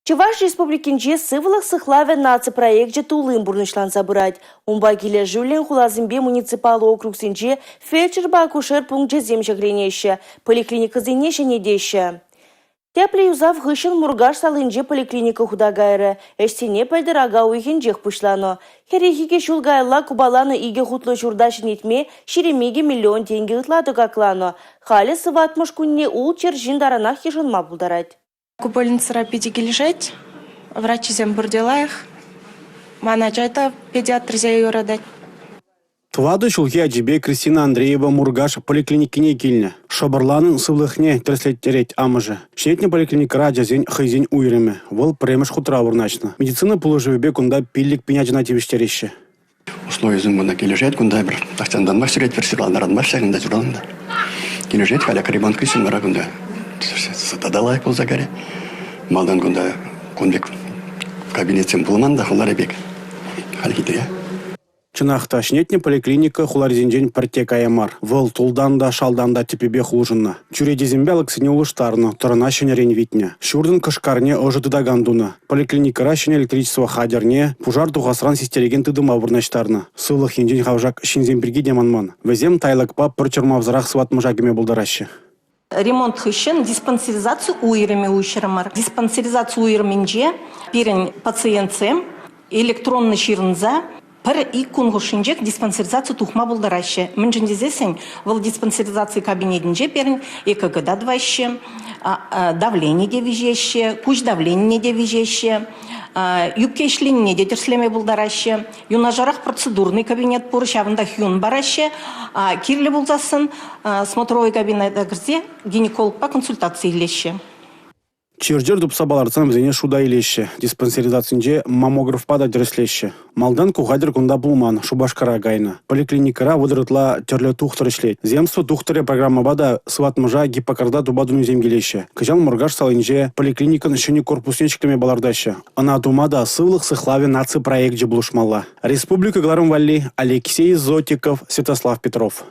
Чӑваш Республикинче «Сывлӑх сыхлавӗ» наци проекчӗ туллин пурнӑҫланса пырать. Унпа килӗшӳллӗн хуласемпе муниципаллӑ округсенче фельдшерпа акушер пункчӗсем ҫӗкленеҫҫӗ, поликлиникӑсене ҫӗнетеҫҫӗ. Тӗплӗ юсав хыҫҫӑн Муркаш салинче поликлиника хута кайрӗ. Ӗҫсене пӗлтӗр ака уйӑхӗнчех пуҫланӑ. 42 ҫул каялла купаланӑ икӗ хутлӑ ҫурта ҫӗнетме 22 миллион тенкӗ ытла тӑкакланӑ. Халӗ сыватмӑш кунне 600 ҫын таранах йышӑнма пултарать. Ку больницӑра питӗ килӗшет. Врачӗсем пурте лайӑх. Ман ача та педиатрсене юратать. Тӑватӑ ҫулхи ачипе Кристина Андреева Муркаш поликлиникине килнӗ. Шӑпӑрланӑн сывлӑхне тӗрӗслеттерет амӑшӗ. Ҫӗнетнӗ поликлиникӑра ачасен хӑйсен уйрӑмӗ. Вӑл пӗрремӗш хутра вырнаҫнӑ. Медицина пулӑшӑвӗпе кунта 5 пин ачана тивӗҫтереҫҫӗ. Условисем мана килӗшет. Кунта эпир тахҫантанпах ҫӳретпӗр, ҫуралнӑранпах ҫакӑнта ҫуралнӑ. Килӗшет. Халӗ ремонт хыҫҫӑн вара кунта тата лайӑх пулса кайрӗ. Малтан кунта кун пек кабинетсем пулман та хулари пек. Халь хитре. Чӑнах та, ҫӗнетнӗ поликлиника хуларисенчен пӗртте кая мар. Вӑл тултан та, шалтан та тӗппипех улшӑннӑ. Чӳречесемпе алӑксене улӑштарнӑ, тӑрӑна ҫӗнӗрен витнӗ. Ҫуртӑн кӑшкарне ӑшӑ тытакан тунӑ. Поликлиникӑра ҫӗнӗ электричество хатӗрне, пушар тухасран систерекен тытӑма вырнаҫтарнӑ. Сывлӑх енчен хавшак ҫынсем пирки те манман. Вӗсем тайлӑкпа пӗр чӑрмавсӑрах сыватмӑша кӗме пултараҫҫӗ. Ремонт хыҫҫӑн диспансеризаци уйрӑмӗ уҫрӑмӑр. Диспансеризаци уйрӑмӗнче пирӗн пациентсем электронлӑ ҫырӑнса пӗр-ик кун хушшинчех диспансеризаци тухма пултараҫҫӗ. Мӗншӗн тесессӗн вӑл диспансеризаци кабинетӗнче пирӗн ЭКГ та тӑваҫҫӗ, давлени те виҫеҫҫӗ, куҫ давленине те виҫеҫҫӗ, ӳпке ӗҫленине те тӗрӗслеме пултараҫҫӗ. Юнашарах процедурный кабинет пур, ҫавӑнтах юн параҫҫӗ. Кирлӗ пулсассӑн смотровой кабинета кӗрсе гинекологпа консультаци илеҫҫӗ. Чир-чӗр тупса палӑртсан вӗсене шута илеҫҫӗ. Диспансеризацинче маммографпа та тӗрӗслеҫҫӗ. Малтан ку хатӗр кунта пулман, Шупашкара кайнӑ. Поликлиникӑра 30 ытла тӗрлӗ тухтӑр ӗҫлет. «Земство тухтӑрӗ» программӑпа та сыватмӑша Гиппократа тупа тунисем килеҫҫӗ. Кӑҫал Муркаш салинче поликлиникӑн ҫӗнӗ корпусне ҫӗклеме палӑртаҫҫӗ. Ӑна тума та «Сывлӑх сыхлавӗ» наци проекчӗ пулӑшмалла. Республика кӑларӑм валли Алексей Зотиков, Святослав Петров.